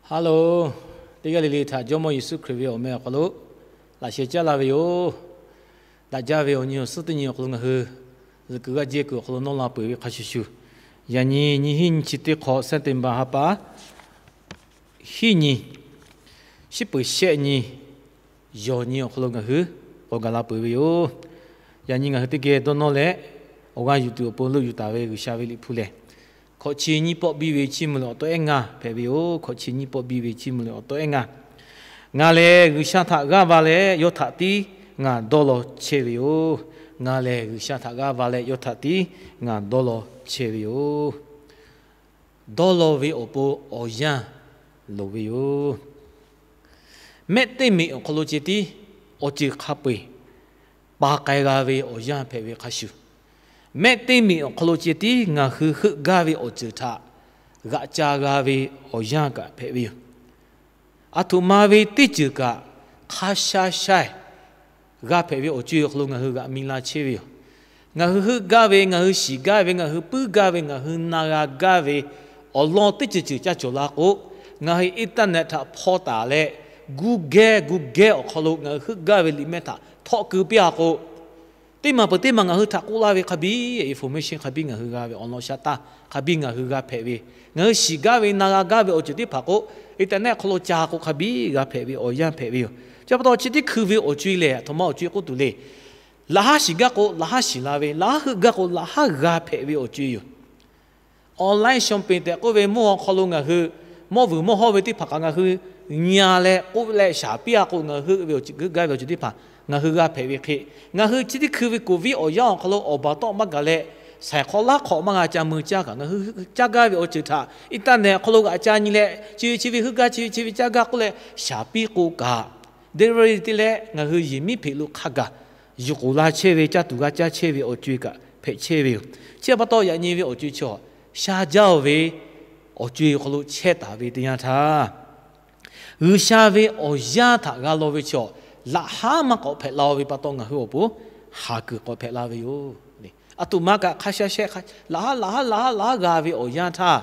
Hello, teˇ g'aˇ le le htaꞈ Jawˇmawˇ Yeˍsuˆ Hkriꞈ ve awˬ meh awˬ hk'aw lo laꞈ sheh caˉ laˇ ve yoˬ. Daꞈ jaˇ ve awˬ nyi awˬ suhˉ teˇ nyi awˬ hk'aw lo ngaˬ hui zuhꞈ kuiˬ g'aˇ jehˇ kuiˬ awˬ hk'aw lo nawˇ la peuˬ ve hk'a shuˍ shuˍ, yaꞈ nyi nyiˇ hinˉ nyiˇ chi teˇ hk'awꞈ September ha pa hiˉ nyi, shiˉ peuˍ shehˆ nyi, yawˬ nyi awˬ hk'aw lo ngaˬ hui k'awꞈ gaˬ la peuˬ ve yoˬ. Yaꞈ nyi ngaˬ hui teˇ geh dawˇ nawˇ leh awˬ g'aˇ yuˬ tuˬ awˬ pon loˆ yuˬ taˍ ve G'uiˬsha ve liꞈ hpu lehˬ, Hkawꞈ chi nyiˇ pawˆ biˇ ve chiˇ mvuh leh awˬ tawˆ ehˉ ngaˇ hpehꞈ ve yoˬ. Hkawꞈ chi nyiˇ pawˆ biˇ ve chiˇ mvuh leh awˬ tawˆ ehˉ ngaˇ. Ngaˬ lehˬ G'uiˬsha htaꞈ g'aˇ va leh yawˇ htaꞈ tiˉ ngaˬ dawˇ law chehˇ ve yoˬ. Ngaˬ lehˬ G'uiˬsha htaꞈ g'aˇ va leh yawˇ htaꞈ tiˉ ngaˬ dawˇ law chehˇ ve yoˬ. Dawˇ law ve awˬ pon awˬ yanˇ loˍ ve yoˬ. Mehˆ teˇ meꞈ awˬ hk'aw lo ceh tiˉ awˬ ceuˬ hk'a peu-eˬ pa k'ai g'a ve awˬ yanˇ hpehꞈ ve hk'a shuˍ, mehˆ teˇ meꞈ awˬ hk'aw lo ceh tiˉ ngaˬ hui heuˆ gaˇ ve awˬ ceuˬ htaꞈ g'aꞈ ca g'a ve awˬ yanˇ kaꞈ hpehꞈ ve yoˬ. Aˬ htoꞈ ma ve teˇ ceuˬ kaꞈ hk'a sha sha-eˬ g'a hpehꞈ ve awˬ co-e awˬ hk'aw lo ngaˬ hui g'aꞈ mi la chehˇ ve yoˬ. Ngaˬ hui heuˆ gaˇ ve, ngaˬ hui shiˍ gaˇ ve, ngaˬ hui puiˉ gaˇ ve, ngaˬ hui na g'a gaˇ ve awˬ lawn teˇ ceuˬ ceuˬ caˇ cawˬ la k'o, ngaˬ hui internet htaꞈ hpaw taˍ leh, Google, Google awˬ hk'aw lo ngaˬ hui heuˆ gaˇ ve liꞈ mehˆ htaꞈ htawˆ keu piˇ-a k'o, teˇ maˬ peuˬ teˇ maˬ ngaˬ hui htaꞈ k'oˆ laˇ ve hk'a biˇ, information hk'a biˇ ngaˬ hui g'a ve, awˬ lawn sha taˇ hk'a biˇ ngaˬ hui g'a hpehꞈ ve, ngaˬ hui shiˍ gaˇ ve na g'a gaˇ ve awˬ ceuˬ teˇ hpaˍ k'o, internet hk'aw lo ca k'o hk'a biˇ g'a hpehꞈ ve awˬ yanˇ hpehꞈ ve yoˬ. Chi pa taw chi teˇ hkui ve awˬ co-e lehˬ, aˬ htoꞈ ma awˬ co-e k'oˆ tuˬ le. Laꞈ haˉ shiˍ gaˇ k'o laꞈ haˉ shiˍ la ve, laꞈ haˉ heuˆ gaˇ k'o laꞈ haˉ g'a hpehꞈ ve awˬ co-e yoˬ. Online shopping tehꞈ k'oˆ ve mvuhˇ haw hk'aw lo ngaˬ hui mawˇ vuiˬ mawˇ hawˇ ve teˇ hpaˍ kaꞈ ngaˬ hui nyi-a leh k'oˆ leh shaˍ piˇ-a k'o, ngaˬ hui heuˆ ve awˬ ceuˬ heuˆ gaˇ ve awˬ ceuˬ teˇ hpaˍ ngaˬ hui g'a hpehꞈ ve hk'e, ngaˬ hui chi teˇ hkui ve COVID awˬ yanˇ awˬ hk'aw lo awˬ baˬ tawˆ maˇ gaˬ leh, saiˍ hk'aw laˇ hk'awꞈ maˇ g'a ca mui caˇ kaꞈ, ngaˬ hui caˇ gaˇ ve awˬ ceuˬ htaꞈ internet awˬ hk'aw lo g'aꞈ ca nyi leh, chi ve chi ve heuˆ gaˇ, chi ve chi ve caˇ gaˇ k'oˆ leh shaˍ piˇ k'o kaꞈ, delivery te leh ngaˬ hui yehˬ miˉ hpeꞈ lo hk'a gaˬ yuˬ k'oˍ la chehˇ ve, caˇ tuˬ g'a caˇ chehˇ ve awˬ co-e kaꞈ hpehꞈ chehˇ ve yoˬ. Chi htaꞈ pa taw yaꞈ nyi ve awˬ co-e chaw sha jaˇ-oˬ ve awˬ co-e awˬ hk'aw lo chehˇ taˍ ve teˇ yanˇ htaˇ, G'uiˬsha ve awˬ yanˇ htaꞈ g'a law ve chaw, laꞈ haˉ maˇ k'awꞈ hpehꞈ la-o ve pa taw ngaˬ hui awˬ pon haˍ kuiˬ k'awꞈ hpehꞈ la ve yoˬ. Aˬ htoꞈ ma kaꞈ hk'a sha shehˆ laꞈ haˉ laꞈ haˉ laꞈ haˉ laꞈ haˉ g'a ve awˬ yanˇ htaˇ,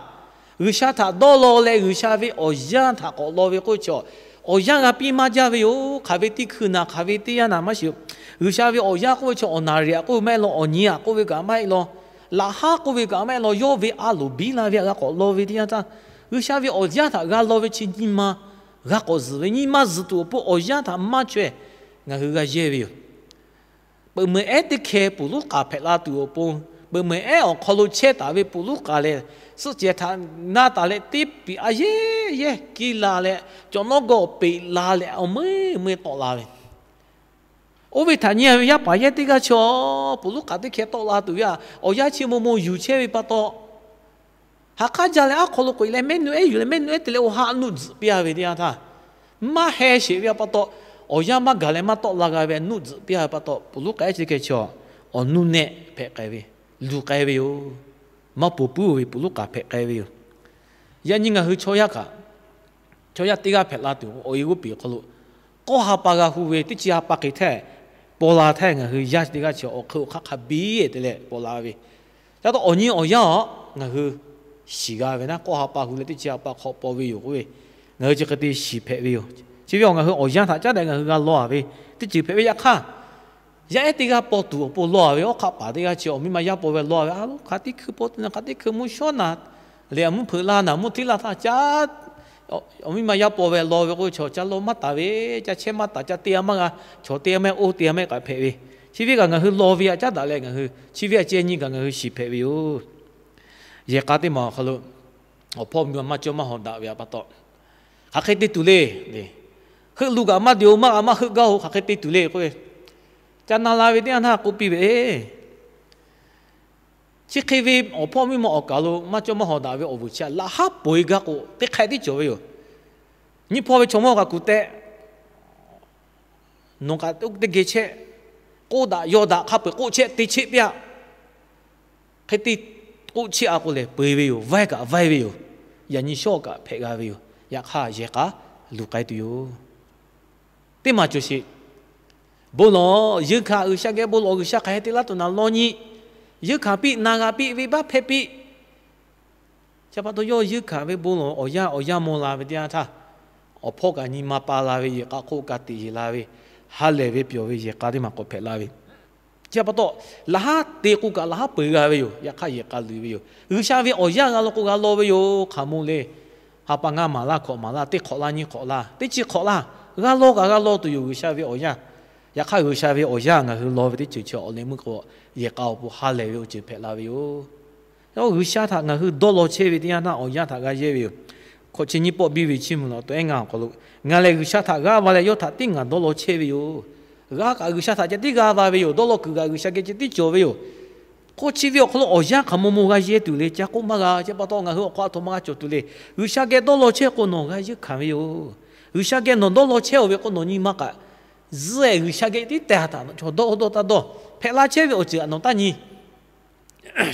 G'uiˬsha htaꞈ dawˇ law leh G'uiˬsha ve awˬ yanˇ htaꞈ k'awꞈ law ve k'oˆ ve chaw, awˬ yanˇ g'a piˇ maˇ jaˇ ve yoˬ. Hk'aˬ ve teˇ hkui naˍ, hk'aˬ ve teˇ yanˇ naˍ maˇ shiˍ-oˬ. G'uiˬsha ve awˬ yanˇ k'oˆ ve chaw awˬ naˍ riˍ k'oˆ ve maˇ heˆ law, awˬ nyi aꞈ k'oˆ ve kaꞈ maˇ heˆ law, laꞈ haˉ k'oˆ ve kaꞈ maˇ heˆ law, yawˇ ve a loˍ biˇ la ve htaꞈ g'a k'awꞈ law ve teˇ yanˇ htaˇ, G'uiˬsha ve awˬ yanˇ htaꞈ g'a law ve chi nyi ma g'a k'awꞈ zuhˬ ve, nyi ma zuhˬ tuˬ awˬ pon awˬ yanˇ htaꞈ maˇ chaweh ngaˬ hui g'a yehˇ ve yoˬ. Peuꞈ meuˍ ehˉ teˇ hkeh ponˬ luˉ k'aˍ hpehꞈ la tuˬ awˬ pon, peuꞈ meuˍ ehˉ awˬ hk'aw lo chehˇ taˍ ve ponˬ luˉ k'aˍ lehˬ, suhˆ cehˬ htaꞈ na taˍ leh teˇ piꞈ a yehˉ yehˉ kiˇ la leh, cawˬ nawˉ gawˇ peꞈ la leh awˬ meuˇ meuˇ tawˆ la ve. Oˇ ve htaꞈ nyi-a ve yaˇ paˍ yehˇ teˇ g'aˇ chaw, ponˬ luˉ k'aˍ teˇ hkeh tawˆ la tuˬ ve a, awˬ yanˇ chi mo mo yuˬ chehˇ ve pa taw, ha k'aˉ jaˇ leh aˉ hk'aw lo k'oꞈ-e leh mehˆ nuˇ ehˉ yuˬ leh mehˆ nuˇ ehˉ te leh oˇ ha nuˆ tzuhꞈ piˇ-a ve teˇ yanˇ htaˇ, maˇ heh sheˍ ve pa taw, awˬ yanˇ maˇ gaˬ leh maˇ tawˆ la g'a ve nuˆ tzuhꞈ piˇ-a ve pa taw, ponˬ luˉ k'aˍ ehˉ chi teˇ hkeh chaw awˬ nuˇ nehˆ hpehꞈ k'ai ve, luˬ k'ai ve yoˬ. Maˇ ponˬ puiˉ-o ve ponˬ luˉ k'aˍ hpehꞈ k'ai ve yoˬ. Yaꞈ nyi ngaˬ hui chaw yaˇ kaꞈ, chaw yaˇ teˇ g'aˇ hpehꞈ la tuˬ awˬ e g'oˇ piˍ awˬ hk'aw lo, k'awˇ ha pa g'a hu ve teˇ chi ha pa hk'e hteˇ paw la hteˇ ngaˬ hui yaˇ teˇ g'aˇ chi awˬ hk'eun awˬ hk'aˇ hk'a biˇ te leh paw la ve. Ca taw awˬ nyi awˬ yanˇ-aˬ ngaˬ hui shiˍ g'a ve naˉ, k'awˇ ha pa hu leh teˇ chi ha pa hk'aw paw ve yoˬ k'oˆ ve, ngaˬ hui chi hk'e te shiˍ hpehꞈ ve yoˬ. Chi ve awˬ ngaˬ hui awˬ yanˇ htaꞈ caˉ daꞈ ngaˬ hui g'a law-a ve teˇ ceuˬ hpehꞈ ve yaꞈ hk'aˇ, yaˇ ehˉ teˇ g'aˇ paw tuˬ awˬ pon law-a ve, awˬ hk'aˆ paˍ teˇ g'aˇ chi awˬ miˇ ma yaˇ paw ve law-a ve, a lo hk'aˬ teˇ hkui paw tuˬ naˬ, hk'aˬ teˇ hkui mvuhˇ shawˉ naˬ leh, awˬ mvuhˇ hpeuꞈ la naˬ, mvuhˇ hteˇ la htaˇ caˉ, awˬ miˇ ma yaˇ paw ve law ve k'o, chaw ca law maˇ taˍ ve, ca chehˇ maˇ taˍ, ca te-a maˇ g'a, chaw te-a maˇ oˇ te-a maˇ k'aꞈ hpehꞈ ve. Chi ve kaꞈ ngaˬ hui law ve htaꞈ caˉ daꞈ leh ngaˬ hui chi ve htaꞈ ceh nyi kaꞈ ngaˬ hui shiˍ hpehꞈ ve yoˬ. Yehˬ k'a teˇ maˬ awˬ hk'aw lo awˬ hpawˇ miˇ ma maˇ cawˇ maˇ hawˍ daꞈ ve pa taw, hk'aˬ hk'e te tuˬ le. Heuˆ lu kaꞈ maˇ te-o, maˇ g'a maˇ heuˆ gaˇ-o, hk'aˬ hk'e te tuˬ le k'oˆ ve, ca na la ve teˇ yanˇ htaˇ k'oˆ piˇ ve, chi hk'e ve awˬ hpawˇ miˇ ma awˬ kaˍ lo maˇ cawˇ maˇ hawˍ daꞈ ve awˬ vuiˬ chi htaꞈ laꞈ haˉ peuˬ-e gaˇ k'o teˇ hk'ehꞈ tiˉ cawˬ ve yoˬ. Nyiˇ hpawˇ ve chaw mawˇ kaꞈ kuˬ tehꞈ, nawˬ kaꞈ teˇ geh chehˇ, k'oˆ daꞈ yaw daꞈ hk'a peu-eˬ k'oˆ chehˇ te cheˆ piˇ-a. Hk'e te k'oˆ cheˆ-a k'o lehˬ peuˬ-e ve yoˬ, vaiˇ kaꞈ vaiˇ ve yoˬ. Yaꞈ nyi shawˉ kaꞈ hpehꞈ g'a ve yoˬ. Yaꞈ hk'aˇ yehˬ k'a luˬ k'ai tuˬ yoˬ. Teˇ maˬ cawˬ sheˍ. Bon lawˬ, yeunˇ hkanˍ G'uiˬsha geh bon lawˬ, G'uiˬsha hk'aˬ hk'e te laˇ tuˬ naˍ law nyi. Yeunˇ hkanˍ piˇ, na g'a piˇ, venˇbaˆ hpehˇ piˇ. Chi pa taw yawˇ yeunˇ hkanˍ ve bon lawˬ awˬ yanˇ awˬ yanˇ maw la ve teˇ yanˇ htaˇ, awˬ hpawˇ kaꞈ nyi ma pa la ve yehˬ k'a hk'oˆ ka tiꞈ yeˬ la ve, ha lehˬ ve pyawˬ ve yehˬ k'a teˇ maˬ k'awꞈ hpehꞈ la ve. Chi pa taw, laꞈ haˉ te k'o kaꞈ laꞈ haˉ peuˬ g'a ve yoˬ. Yaꞈ hk'aˇ yehˬ k'a luˬ ve yoˬ. G'uiˬsha ve awˬ yanˇ g'a law k'o g'a law ve yoˬ. Hk'aˬ mo le. Ha pa ngaˇ maˍ laˇ hkawꞈ maˍ laˇ, teˇ hk'awꞈ laˇ nyiˇ hk'awꞈ laˇ, teˇ chi hk'awꞈ laˇ, g'a law kaꞈ g'a law tuˬ yoˬ G'uiˬsha ve awˬ yanˇ. Yaꞈ hk'aˇ G'uiˬsha ve awˬ yanˇ ngaˬ hui law ve teˇ ceuˬ chi awˬ leh meuˇ k'o, yehˬ k'a awˬ pon ha lehˬ ve awˬ ceuˬ hpehꞈ la ve yoˬ. Yawˇ G'uiˬsha htaꞈ ngaˬ hui dawˇ law chehˇ ve teˇ yanˇ htaˇ awˬ yanˇ htaꞈ g'a yehˇ ve yoˬ. Hkawꞈ chi nyiˇ pawˆ biˇ ve chiˇ mvuh lawˬ tawꞈ ehˉ ngaˇ awˬ hk'aw lo, ngaˬ lehˬ G'uiˬsha htaꞈ g'aˇ va leh yawˇ htaꞈ tiˉ ngaˬ dawˇ law chehˇ ve yoˬ. G'aˇ kaꞈ G'uiˬsha htaꞈ ceh tiˉ g'aˇ va ve yoˬ. Dawˇ law kuiˬ kaꞈ G'uiˬsha geh ceh tiˉ cawˬ ve yoˬ. Hk'oˆ chi ve awˬ hk'aw lo awˬ yanˇ hk'aˬ mo mo g'a yehˇ tuˬ le. Ca k'oˆ maˇ g'a. Chi pa taw ngaˬ hui awˬ hk'aw aˬ htoꞈ ma g'a cawˬ tuˬ le. G'uiˬsha geh dawˇ law chehˇ k'o nawˬ g'a yeunˇ hkanˍ ve yoˬ. G'uiˬsha geh nawˬ dawˇ law chehˇ-oˬ ve k'o nawˬ nyi ma kaꞈ zuhˆ-eh G'uiˬsha geh tiˉ tehˬ a htaꞈ chaw dawˇ dawˇ taˇ dawˇ hpehꞈ la chehˇ ve awˬ ceuˬ a nawˬ taˇ nyi.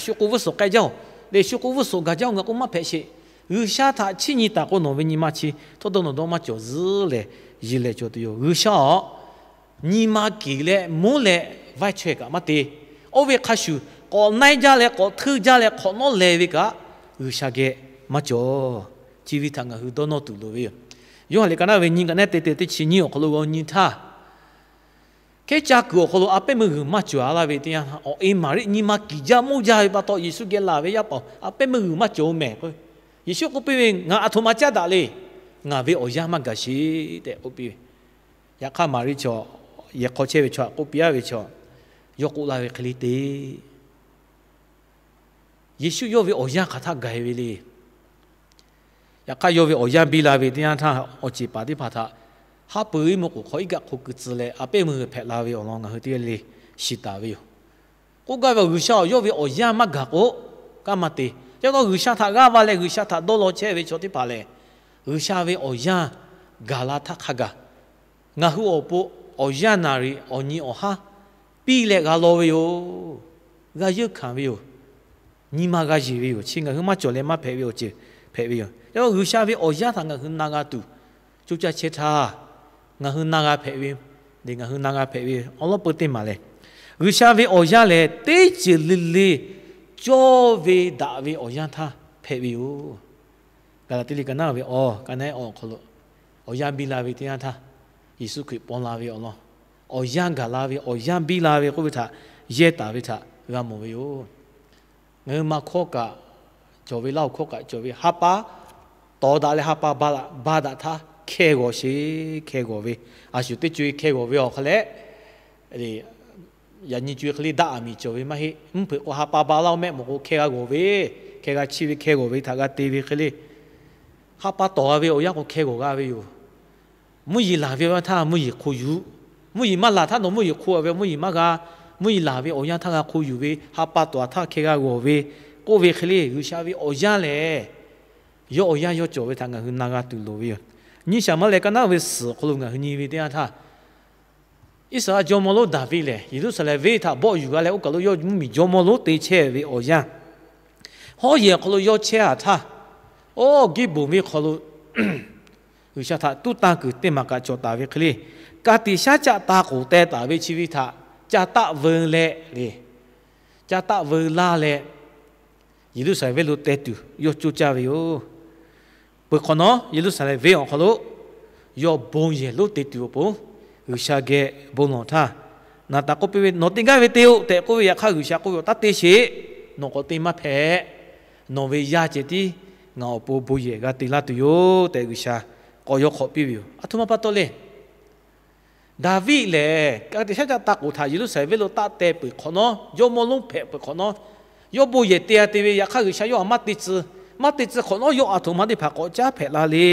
Shu k'o vuiˇ suhˍ k'ai jaˇ-oˬ le. Shu k'o vuiˇ suhˍ gaˬ jaˇ-oˬ ngaˬ k'oˆ maˇ hpehꞈ sheˍ. G'uiˬsha htaꞈ chiˇ nyi taˍ k'o nawˬ ve nyi ma chi htawˇ dawˇ nawˬ dawˇ maˇ cawˬ zuhˆ lehˬ, yeˬ lehˬ cawˬ tuˬ yoˬ. G'uiˬsha-aˬ, nyi ma keꞈ leh mvuhˇ leh vaiˇ chaweh kaꞈ maˇ te. Oˇ ve hk'a shuˍ, k'awꞈ naiˇ jaˇ leh k'awꞈ hteuˇ jaˇ leh hk'awꞈ nawˉ leh ve kaꞈ G'uiˬsha geh maˇ cawˬ. Chi ve htaꞈ ngaˬ hui dawˇ nawˇ tuˬ loˍ ve yoˬ. Yoˇhanˬ liꞈ ka naˉ ve nyiˇ ka naˉ te te teˇ chi nyiˇ awˬ hk'aw lo g'aw nyi htaˇ, hkehˉ caˇ kuiˬ awˬ hk'aw lo a pehˉ meuˇ g'uiˬ maˇ cawˬ a laˇ ve teˇ yanˇ, awˬ e Maˍriˆ nyi ma kiˬ jaˇ mawˇ jaˇ ve pa taw Yeˍsuˆ geh laˬ ve yaˇ paˍ a pehˉ meuˇ g'uiˬ maˇ cawˬ-oˬ mehˍ k'o, Yeˍsuˆ k'oˆ piˇ ve, Ngaˬ aˬ htoꞈ ma caˉ daꞈ le. Ngaˬ ve awˬ yanˇ maˇ gaˬ sheˍ tehꞈ k'oˆ piˇ ve. Yaꞈ hk'aˇ Maˍriˆ chaw, yehˬ hk'aw chehˇ ve chaw, k'oˆ piˇ-a ve chaw, yawˇ k'oˆ laˇ ve hk'e le te Yeˍsuˆ yawˇ ve awˬ yanˇ hk'aˬ htaˇ gaˬ-e ve le. Yaꞈ hk'aˇ yawˇ ve awˬ yanˇ biˇ la ve teˇ yanˇ htaˇ awˬ ceˬ paˍ teˇ hpaˍ htaꞈ haˉ pui iˉ mvuhˇ k'oˍ hk'aw iˉ kaˆ hk'o keu tcuh leh a pehˉ meuˇ g'uiˬ hpehꞈ la ve awˬ lawn ngaˬ hui teˇ g'aˇ le shiˍ taˍ ve yoˬ. K'oˆ gaˇ ve awˬ G'uiˬsha-oˬ, yawˇ ve awˬ yanˇ maˇ gaˬ k'o, kaˇ maˇ te. Chi pa taw G'uiˬsha htaꞈ g'aˇ va leh G'uiˬsha htaꞈ dawˇ law chehˇ ve chaw teˇ hpaˍ lehˬ, G'uiˬsha ve awˬ yanˇ gaˬ la htaˇ hk'a gaˬ ngaˬ hui awˬ pon awˬ yanˇ naˍ riˍ awˬ nyi awˬ haˉ piˇ leh g'a law ve yoˬ. G'a yeunˇ hkanˍ ve yoˬ. Nyi ma g'a yeˬ ve yoˬ. Chi ngaˬ hui maˇ cawˬ leh maˇ hpehꞈ ve awˬ ceuˬ hpehꞈ ve yoˬ. Yaꞈ hk'aˇ G'uiˬsha ve awˬ yanˇ htaꞈ ngaˬ hui na g'a tuˬ coˇ caˇ chehˇ htaˇ, ngaˬ hui na g'a hpehꞈ ve, ngaˬ hui na g'a hpehꞈ ve awˬ lawn peu teˇ maˬ lehˬ, G'uiˬsha ve awˬ yanˇ lehˬ teˇ ceuˬ le le cawˇ ve daꞈ ve awˬ yanˇ htaˇ hpehꞈ ve yoˬ. Gaˍlaˍtiˆ liꞈ ka naˉ ve awˬ, ka naˉ awˬ hk'aw lo awˬ yanˇ biˇ la ve teˇ yanˇ htaˇ, Yeˍsuˆ Hkriꞈ paw la ve awˬ lawn, awˬ yanˇ gaˬ la ve, awˬ yanˇ biˇ la ve k'oˆ ve htaꞈ yehˇ taˍ ve htaꞈ g'a mawˬ ve yoˬ. Ngaˬ hui ma hkawˇ kaꞈ cawˬ ve, laˇ hoꞈ hkawˇ kaꞈ cawˬ ve, ha pa tawˍ daꞈ leh ha pa ba daꞈ htaˇ hkeh g'awˬ sheˍ, hkeh g'awˬ ve. A shuˍ teˇ co-e hkeh g'awˬ ve awˬ hk'a leh, yaꞈ nyi co-e hk'e le daꞈ aˬ miˍ cawˬ ve maˇ heˆ. Mvuhˇ hpeuꞈ k'o ha pa ba laˇ-oˬ mehˆ mawˬ k'o hkeh g'a g'awˬ ve, hkeh g'a chiˇ ve, hkeh g'awˬ ve htaꞈ g'a te ve hk'e le. Ha pa tawˍ g'a ve awˬ yanˇ k'o hkeh g'awˬ g'a ve yoˬ. Mvuhˇ yeˬ laˬ ve awˬ yanˇ htaˇ mvuhˇ yeˬ hk'o yuˬ. Mvuhˇ yeˬ maˇ laˬ htaˇ nawˬ mvuhˇ yeˬ hk'o-a ve, mvuhˇ yeˬ maˇ g'a. Mvuhˇ yeˬ laˬ ve awˬ yanˇ htaˇ g'a hk'o yuˬ ve, ha pa tawˍ htaˇ hkeh g'a g'awˬ ve, k'oˆ ve hk'e le G'uiˬsha ve awˬ yanˇ lehˬ, yawˇ awˬ yanˇ yawˇ cawˬ ve htaꞈ ngaˬ hui na g'a tuˬ loˍ ve yoˬ. Nyiˇ Saˍmaˍlehˍ ka naˉ ve suhˍ awˬ hk'aw lo ngaˬ hui nyi ve teˇ yanˇ htaˇ, Iˉsaˍreˍlaˆ jawˇmawˇ lonˉ Daˍviˆ lehˬ Yeˍruˆsaˍlehnˍ venˇ htaꞈ bawˆ yuˬ g'a leh oˇ kaˬ lo yawˇ mvuhˇmiˬ jawˇmawˇ lonˉ te chehˇ ve awˬ yanˇ, hawˉ yehˬ awˬ hk'aw lo yawˇ chehˇ a htaˇ, oˇ Giˇbonˍ venˇ hk'aw lo G'uiˬsha htaꞈ tuˉ tanˇ kuiˬ teˇ maˬ kaꞈ cawˬ taˍ ve hk'e le, ka tiꞈ shaˉ caˆ ta k'oˍ teh taˍ ve chi ve htaꞈ ca taˆ veu leh le, ca taˆ veu laˇ leh Yeˍruˆsaˍlehnˍ venˇ lo teh tuˬ yawˇ coˇ caˇ ve yoˬ. Peuˬ hk'awꞈ nawˉ Yeˍruˆsaˍlehnˍ venˇ awˬ hk'aw lo yawˇ bon yehˬ lonˉ te tuˬ awˬ pon G'uiˬsha geh bon lawˬ htaˇ, naˍ taˍ k'oˆ piˇ ve, Nawˬ te gaˇ ve te-oˆ tehꞈ k'oˆ ve, yaꞈ hk'aˇ G'uiˬsha k'oˆ ve, Taˇ te sheˍ. Nawˬ k'awꞈ te maˇ hpehꞈ. Nawˬ ve yaˇ ceh tiˉ ngaˬ awˬ pon bon yehˬ g'a te laˇ tuˬ yoˬ tehꞈ G'uiˬsha k'awꞈ yawˇ hk'awꞈ piˇ ve yoˬ. Aˬ htoꞈ ma pa taw le. Daˍviˆ lehˬ ka tiꞈ shaˉ caˆ ta k'oˍ htaꞈ Yeˍruˆsaˍlehnˍ venˇ lo taˆ teh peuˬ hk'awꞈ nawˉ, jawˇmawˇ lonˉ hpehꞈ peuˬ hk'awꞈ nawˉ, yawˇ bon yehˬ te-a te ve, yaꞈ hk'aˇ G'uiˬsha yawˇ htaꞈ maˇ te tcuh. Maˇ te tcuh hk'awꞈ nawˉ yawˇ aˬ htoꞈ ma teˇ hpaˍ k'awꞈ caˉ hpehꞈ la le.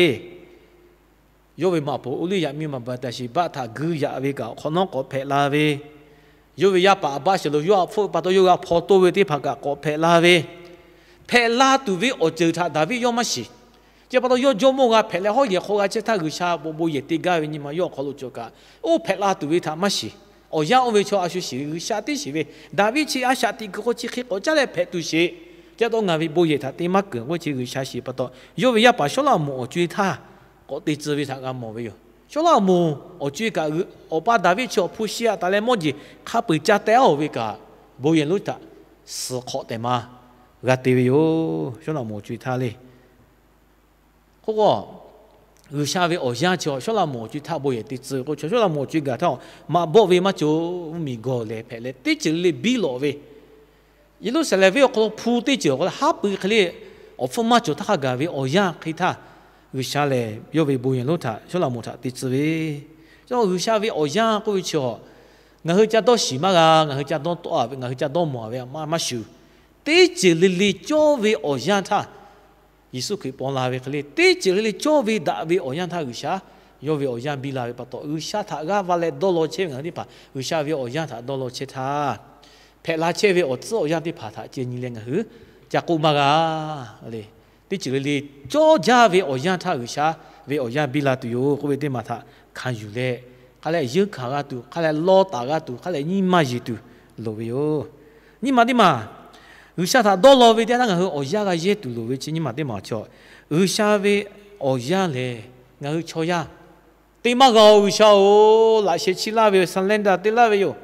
Yawˇ ve maꞈ poˍ Uˇliˇyaꞈ miˇ ma Baˍtaˍsheˍbaˆ htaꞈ guiˇ yaꞈ ve kaꞈ awˬ hk'awꞈ nawˉ k'awꞈ hpehꞈ la ve, yawˇ ve yaˇ paˍ Aˍbaˆshaˍlonˍ yawˇ htaꞈ hpfuhˆ ve pa taw yawˇ g'a hpaw toˇ ve teˇ hpaˍ kaꞈ k'awꞈ hpehꞈ la ve, hpehꞈ la tuˬ ve awˬ ceuˬ htaꞈ Daˍviˆ yawˇ maˇ shiˍ. Chi pa taw yawˇ jawˇmawˇ g'a hpehꞈ leh hawˉ yehˬ hk'aw g'a chehˇ htaˇ G'uiˬsha awˬ pon bon yehˬ te gaˇ ve nyi ma yawˇ awˬ hk'aw lo cawˬ kaꞈ, oˇ hpehꞈ la tuˬ ve htaꞈ maˇ shiˍ. Awˬ yanˇ oˇ ve chaw a shu shiˍ ve, G'uiˬsha tiˉ shiˍ ve, Daˍviˆ chi a shaꞈ tiꞈ kuiˬ hk'aw chi hk'e k'awꞈ caˉ leh hpehꞈ tuˬ sheˍ. Chi pa taw ngaˬ ve bon yehˬ htaꞈ te maˇ keunˍ k'oˆ chi G'uiˬsha shiˍ pa taw, yawˇ ve yaˇ paˍ Sawˉlaꞈmonˍ awˬ co-e htaˇ k'awꞈ te tcuh ve htaꞈ g'a mawˬ ve yoˬ. Sawˉlaꞈmonˍ awˬ co-e kaꞈ awˬ pa Daˍviˆ chi awˬ hpu shi aꞈ taˍ leh mawˇ jeˬ hk'a peu-eˬ ca teh-a-oˬ ve kaꞈ, bon yehˬ lonˉ htaꞈ suhˍ hk'awꞈ tehꞈ ma g'a te ve yoˬ. Sawˉlaꞈmonˍ awˬ co-e htaˇ le, k'oˆ k'o, G'uiˬsha ve awˬ yanˇ chi Sawˉlaꞈmonˍ awˬ co-e htaˇ bon yehˬ te tcuh ve k'o, chaw Sawˉlaꞈmonˍ awˬ co-e gaˬ htaˇ, maꞈ bawˆ ve maˇ cawˬ, mvuhˇmiˬ gawˬ lehˬ hpehꞈ leh teˇ ceuˬ le le biˇ lawꞈ ve, Yeˍruˆsaˍlehnˍ venˇ awˬ hk'aw lo hpu teˇ ceuˬ awˬ hk'aw lo haˉ pui hk'e le, awˬ hpfuhˇ maˇ cawˬ htaˇ hk'a gaˬ ve awˬ yanˇ hk'e htaˇ, G'uiˬsha lehˬ yawˇ ve bon yehˬ lonˉ htaꞈ Sawˉlaꞈmonˍ htaꞈ te tcuh ve, G'uiˬsha ve awˬ yanˇ k'oˆ ve chi a, ngaˬ hui ca dawˇ shiˍ maˇ g'a, ngaˬ hui ca dawˇ tawˆ a ve, ngaˬ hui ca dawˇ mawˬ a ve maˇ shuˍ, teˇ ceuˬ le le cawˇ ve awˬ yanˇ htaˇ, Yeˍsuˆ Hkriꞈ paw la ve hk'e le, teˇ ceuˬ le le cawˇ ve daꞈ ve awˬ yanˇ htaˇ G'uiˬsha yawˇ ve awˬ yanˇ biˇ la ve pa taw, G'uiˬsha htaꞈ g'aˇ va leh dawˇ law chehˇ ve ngaˬ hui teˇ hpaˍ G'uiˬsha ve awˬ yanˇ htaꞈ dawˇ law chehˇ htaˇ, hpehꞈ la chehˇ ve awˬ tcuhˉ awˬ yanˇ teˇ hpaˍ htaꞈ ceh nyi leh ngaˬ hui ca k'oˆ maˇ g'a le. Teˇ ceuˬ le le cawˇ jaˇ ve awˬ yanˇ htaˇ G'uiˬsha ve awˬ yanˇ biˇ la tuˬ yoˬ k'oˆ ve teˇ maˬ htaꞈ hkanˍ yuˬ leh, hk'a leh yeunˇ hkanˍ g'a tuˬ, hk'a leh lawˇ taˍ g'a tuˬ, hk'a leh nyi ma yeˬ tuˬ loˍ ve yoˬ. Nyi ma teˇ maˬ, G'uiˬsha htaꞈ dawˇ law ve teˇ yanˇ htaˇ ngaˬ hui awˬ yanˇ g'a yehˇ tuˬ loˍ ve chi nyi ma teˇ maˬ chaw, G'uiˬsha ve awˬ yanˇ lehˬ ngaˬ hui chaw yaˇ te maˇ g'a-oˬ. G'uiˬsha-oˬ, laꞈ sheh chiˇ laˇ ve yoˬ, surrender te laˇ ve yoˬ,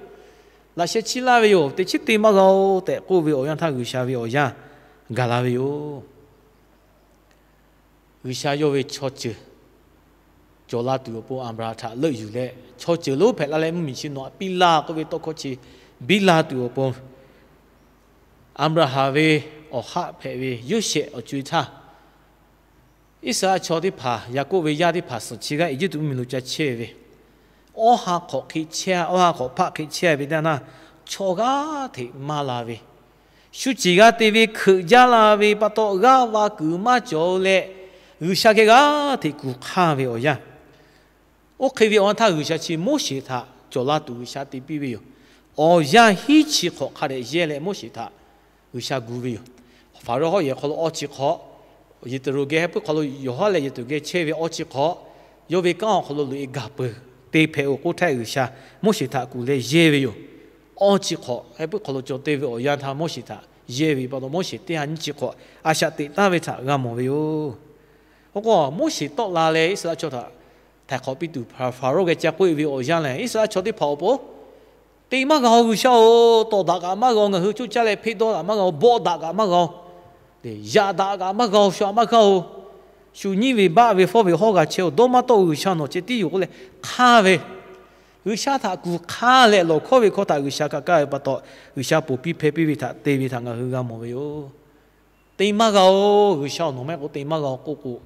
laꞈ sheh chiˇ laˇ ve yoˬ, teꞈ chiˉ te maˇ g'a-oˬ tehꞈ k'oˆ ve awˬ yanˇ htaˇ G'uiˬsha ve awˬ yanˇ gaˬ la ve yoˬ. G'uiˬsha yawˇ ve chaw ceuˬ cawˬ la tuˬ awˬ pon Aˍbraˍhanˍ htaꞈ leuˆ yuˬ leh, chaw ceuˬ lonˉ hpehꞈ la leh mvuhˇmiˬ chi nawˬ htaꞈ piˇ laˇ k'oˆ ve tawˇ hkawˇ chi biˇ la tuˬ awˬ pon, Aˍbraˍhanˍ ve awˬ haˆ hpehꞈ ve Yoˇsehꞈ awˬ co-e htaˇ, Iˉsaˍreˍlaˆ chaw teˇ hpaˍ, Yaˍkoˆ ve yaˇ teˇ hpaˍ suhˍ chi g'aˇ Eˇjiˇtuꞈ mvuhˇmiˬ lo ca chehˇ ve, awˇ ha hk'awꞈ hk'e chehˇ, awˇ ha hk'awꞈ hpaˆ hk'e chehˇ ve teˇ yanˇ, chaw g'aˇ hteꞈ maˇ la ve, shu ceˬ g'a te ve hkeuꞈ jaˇ la ve pa taw g'aˇ va kuiˬ maˇ cawˬ leh, G'uiˬsha geh g'aˇ hteꞈ kuˬ hk'aˇ ve awˬ yanˇ. Oˇ hk'e ve awˬ yanˇ htaˇ G'uiˬsha chi Moˉseˍ htaꞈ cawˬ la tuˬ G'uiˬsha te piˇ ve yoˬ. Awˬ yanˇ hiˉ chi hk'awꞈ hk'a dehꞈ yehˇ leh Moˉseˍ htaꞈ G'uiˬsha gu ve yoˬ. Faˍrawˇ hawˉ yehˬ hk'aw lo awˇ chi hk'awꞈ, Yeˍteˍroˍ geh heh puiˉ hk'aw lo yawˬ haˉ leh Yeˍteˍroˍ geh chehˇ ve awˇ chi hk'awꞈ, yawˇ ve kanˉ awˬ hk'aw lo loꞈ-e gaˬ peuˬ te hpehꞈ-oˬ k'oˆ htaˇ G'uiˬsha Moˉseˍ htaꞈ kuˬ leh yehˇ ve yoˬ. Awˇ chi hk'awꞈ heh puiˉ hk'aw lo cawˬ te ve awˬ yanˇ htaˇ Moˉseˍ htaꞈ yehˇ ve pa taw, Moˉseˍ teˇ ha nyiˇ chi hk'awꞈ a shaꞈ teꞈ taˍ ve htaꞈ g'a mawˬ ve yoˬ. K'o k'o, Moˉseˍ tawˆ la leh Iˉsaˍreˍlaˆ chaw htaꞈ htaiˍ hk'awꞈ piˇ tuˬ Faˍrawˇ geh ca k'oˆ-e ve awˬ yanˇ lehˬ, Iˉsaˍreˍlaˆ chaw teˇ hpaˍ awˬ pon, Te maˇ g'a-oˬ G'uiˬsha-oˬ, tawˍ daꞈ kaꞈ maˇ g'a-oˬ, ngaˬ hui coˇ caˇ leh hpeˆ dawˇ daꞈ maˇ g'a-oˬ, bawˆ daꞈ kaꞈ maˇ g'a-oˬ, yaꞈ daꞈ kaꞈ maˇ g'a-oˬ, shu aꞈ maˇ g'aˇ-oˬ, shu nyiˇ ve baˆ ve fawˇ ve hawˉ g'a chehˇ-oˬ, dawˇ maˇ tawˆ-oˬ, G'uiˬsha nawˬ ceh tiˉ yoˬ k'oˆ leh hk'aˇ ve, G'uiˬsha htaꞈ kuˬ hk'aˇ leh lawˬ hkawˇ ve hkawˇ htaꞈ G'uiˬsha hk'a kaˇ ve pa taw, G'uiˬsha ponˬ piˇ hpehˇ piˇ ve htaꞈ te ve htaꞈ ngaˬ hui g'a mawˬ ve yoˬ. Te maˇ g'a-oˬ, G'uiˬsha-oˬ, nawˬ maˇ heˆ k'o te maˇ g'a-oˬ k'oˆ k'o,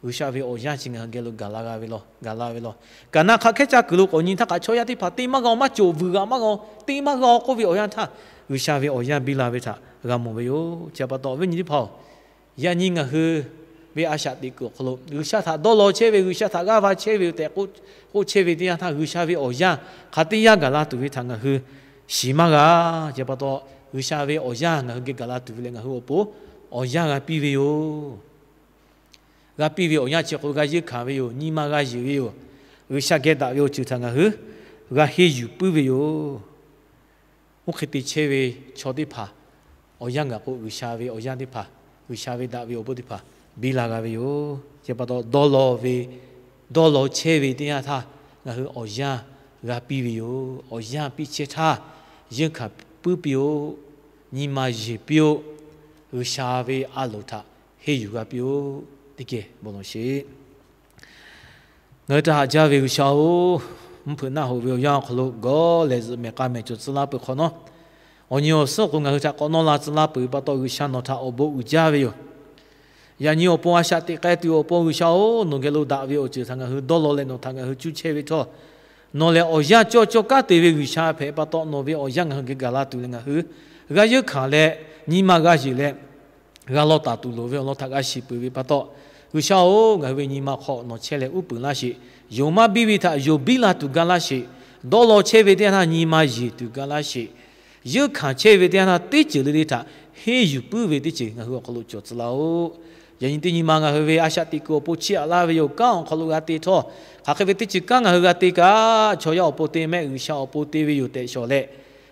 G'uiˬsha ve awˬ yanˇ chi ngaˬ hui geh lo gaˬ la g'a ve law, gaˬ la ve law. Kaˍnaˆ hk'aˬ hkehˉ caˇ kuiˬ lo k'awꞈ nyi htaˇ kaꞈ chaw yaˇ teˇ hpaˍ te maˇ g'a-oˬ, maˇ cawˬ, vuiˬ g'aꞈ maˇ g'a-oˬ, te maˇ g'a-oˬ k'oˆ ve awˬ yanˇ htaˇ, G'uiˬsha ve awˬ yanˇ biˇ la ve htaꞈ g'a mawˬ ve yoˬ. Chi pa taw awˬ viˉ nyi teˇ hpaˍ-oˬ, yaꞈ nyi ngaˬ hui ve a shaꞈ teꞈ kuiˬ awˬ hk'aw lo G'uiˬsha htaꞈ dawˇ law chehˇ ve, G'uiˬsha htaꞈ g'aˇ va chehˇ ve tehꞈ k'oˆ chehˇ ve teˇ yanˇ htaˇ, G'uiˬsha ve awˬ yanˇ hk'aˬ teˇ yanˇ gaˬ la tuˬ ve htaꞈ ngaˬ hui shiˍ maˇ g'a. Chi pa taw, G'uiˬsha ve awˬ yanˇ ngaˬ hui geh gaˬ la tuˬ ve leh ngaˬ hui awˬ pon awˬ yanˇ g'a piˇ ve yoˬ. G'a piˇ ve awˬ yanˇ chi hk'aw lo g'a yeunˇ hkanˍ ve yoˬ. Nyi ma g'a yeˬ ve yoˬ. G'uiˬsha geh daꞈ ve awˬ ceuˬ htaꞈ ngaˬ hui g'a henˇ yuˬ puiˉ ve yoˬ. Oˇ hk'e te chehˇ ve chaw teˇ hpaˍ awˬ yanˇ gaˬ k'o, G'uiˬsha ve awˬ yanˇ teˇ hpaˍ, G'uiˬsha ve daꞈ ve awˬ bon teˇ hpaˍ biˇ la g'a ve yoˬ. Chi pa taw, dawˇ law ve, dawˇ law chehˇ ve teˇ yanˇ htaˇ ngaˬ hui awˬ yanˇ g'a piˇ ve yoˬ. Awˬ yanˇ piˇ chehˇ htaˇ, yeunˇ hkanˍ puiˉ piˇ-oˆ. Nyi ma yeˬ piˇ-oˆ. G'uiˬsha ve a loˍ htaꞈ henˇ yuˬ g'a piˇ-oˆ. Teˇ geh bon lawˬ sheˍ. Ngaˬ hui htaꞈ haꞈ jaˇ ve G'uiˬsha-oˬ, mvuhˇ hpeuꞈ naˆ hoꞈ ve awˬ yanˇ awˬ hk'aw lo gawˇ lehˬ zuhꞈ mehˬ k'a mehˬ cawˬ tcuh laˇ peuˬ hk'awꞈ nawˉ, awˬ nyi awˬ suhˉ awˬ hk'aw lo ngaˬ hui htaꞈ k'awꞈ nawˇ la tcuh laˇ peuˬ ve pa taw, G'uiˬsha nawˬ htaꞈ awˬ bon uiˍ jaˇ ve yoˬ. Yaꞈ nyi awˬ pon a shaꞈ teꞈ k'ai tuˬ awˬ pon G'uiˬsha-oˬ, nawˬ geh lo daꞈ ve awˬ ceuˬ htaꞈ ngaˬ hui dawˇ law leh nawˬ htaꞈ ngaˬ hui cuˇ chehˇ ve htawˇ, nawˬ lehˬ awˬ yanˇ cawˇ cawˇ kanˉ te ve G'uiˬsha hpehꞈ pa taw, nawˬ ve awˬ yanˇ ngaˬ hui geh gaˬ la tuˬ leh ngaˬ hui g'a yeunˇ hkanˍ leh, nyi ma g'a yeˬ leh, g'a law taˍ tuˬ loˍ ve awˬ lawn htaꞈ g'a shiˍ peuˬ ve pa taw, G'uiˬsha-oˬ, ngaˬ hui ve nyi ma hk'aw nawˬ chehˇ leh uˉ peunˍ laˇ sheˍ. Yonˍ maˇ biˇ ve htaꞈ yonˍ biˇ la tuˬ ga laˇ sheˍ. Dawˇ law chehˇ ve teˇ yanˇ htaˇ nyi ma yeˬ tuˬ ga laˇ sheˍ. Yeunˇ hkanˍ chehˇ ve teˇ yanˇ htaˇ teˇ ceuˬ le le htaꞈ henˇ yuˬ puiˉ ve teˇ ceuˬ ngaˬ hui awˬ hk'aw lo cawˬ tcuh laˇ-oˆ. Yaꞈ nyi teˇ nyi ma ngaˬ hui ve a shaꞈ teꞈ kuiˬ awˬ pon chiˇ aꞈ laˇ ve yoˬ. Kanˉ awˬ hk'aw lo g'a te htawˇ, hk'aˬ hk'e ve teˇ ceuˬ kanˉ ngaˬ hui g'a te kaꞈ, chaw yaˇ awˬ pon te mehˆ, G'uiˬsha awˬ pon te ve yoˬ tehꞈ shawˍ leh,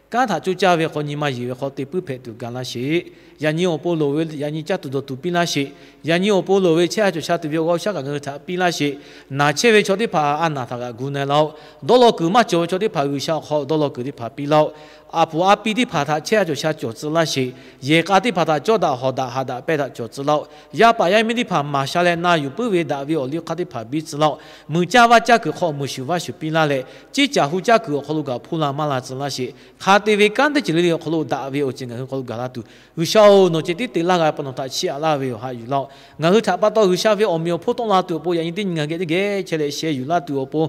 kanˉ htaꞈ coˇ caˇ ve hk'aw nyi ma yeˬ ve hk'aw te puiˉ hpehꞈ tuˬ ga laˇ sheˍ. Yaꞈ nyi awˬ pon loˍ ve yaꞈ nyi caˇ tuˬ dawˬ tuˬ piˇ laˇ sheˍ. Yaꞈ nyi awˬ pon loˍ ve chehˇ sha cawˬ sha tuˬ ve awˬ g'aˇ shaˉ kaꞈ ngaˬ hui htaꞈ piˇ laˇ sheˍ. Naˬ chehˇ ve chaw teˇ hpaˍ a naˬ htaꞈ kaꞈ gu na laˇ-oˆ. Dawˇ law kuiˬ maˇ cawˬ ve chaw teˇ hpaˍ G'uiˬsha awˬ hk'aw dawˇ law kuiˬ teˇ hpaˍ piˇ laˇ-oˆ. A puˍ a pi teˇ hpaˍ htaꞈ chehˇ sha cawˬ sha cawˬ tcuh laˇ sheˍ. Yehˬ k'a teˇ hpaˍ htaꞈ cawˇ daꞈ hawˍ daꞈ haꞈ daꞈ pehˇ daꞈ cawˬ tcuh laˇ-oˆ. Yaˇ paˍ yaˇ miˇ teˇ hpaˍ maˍ sha leh na yuˬ puiˉ ve daꞈ ve awˬ liˇ hk'aˇ teˇ hpaˍ biˇ tcuh laˇ-oˆ. Muiˬ caˇ vaˇ caˇ kuiˬ hk'aw muiˬ shuˍ vaˇ shuˍ piˇ laˇ leh, ciˇ caˬ hu caˇ kuiˬ awˬ hk'aw lo gaˬ hpuˇ la maˇ la tcuh laˇ sheˍ. Hk'a te ve kanˉ teˇ ceuˬ le le awˬ hk'aw lo daꞈ ve awˬ ceuˬ ngaˬ hui hk'aw lo gaˬ la tuˬ, G'uiˬsha-oˬ, nawˬ ceh tiˉ te laˇ g'a pa nawˬ htaꞈ chiˇ aꞈ laˇ ve yoˬ. Haꞈ yuˬ laˇ-oˆ. Ngaˬ hui htaꞈ pa taw G'uiˬsha ve awˬ meꞈ awˬ hponˇ tawˆ la tuˬ awˬ pon yaꞈ nyi teˇ nyi ngaˬ hui geh teˇ geh chehˇ leh sheh yuˬ laˇ tuˬ awˬ pon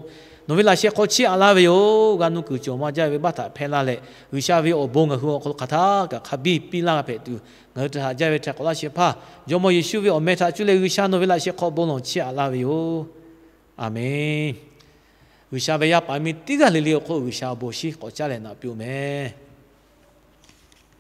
nawˬ ve laꞈ sheh hk'aw chiˇ aꞈ laˇ ve yoˬ. G'a nuˇ kuiˬ cawˬ maˇ jaˇ ve baˆ htaꞈ hpehˇ laˇ leh, G'uiˬsha ve awˬ bon ngaˬ hui awˬ hk'aw lo hk'aˬ htaˇ kaꞈ hk'a biˇ piˇ laˇ g'a hpehꞈ tuˬ, ngaˬ hui htaꞈ haꞈ jaˇ ve htaꞈ k'awꞈ laˇ shehˍ hpaˇ Jawˇmawˇ Yeˍsuˆ ve awˬ meh htaꞈ cuˇ leh G'uiˬsha nawˬ ve laꞈ sheh hk'aw bon lawˬ chiˇ aꞈ laˇ ve yoˬ. Aˬmenˍ. G'uiˬsha ve yaˇ paˍ miˇ teˇ g'aˇ le le awˬ hk'oˆ G'uiˬsha awˬ bon shinˉ k'awꞈ caˉ leh naꞈ piˇ-oˆ mehˍ.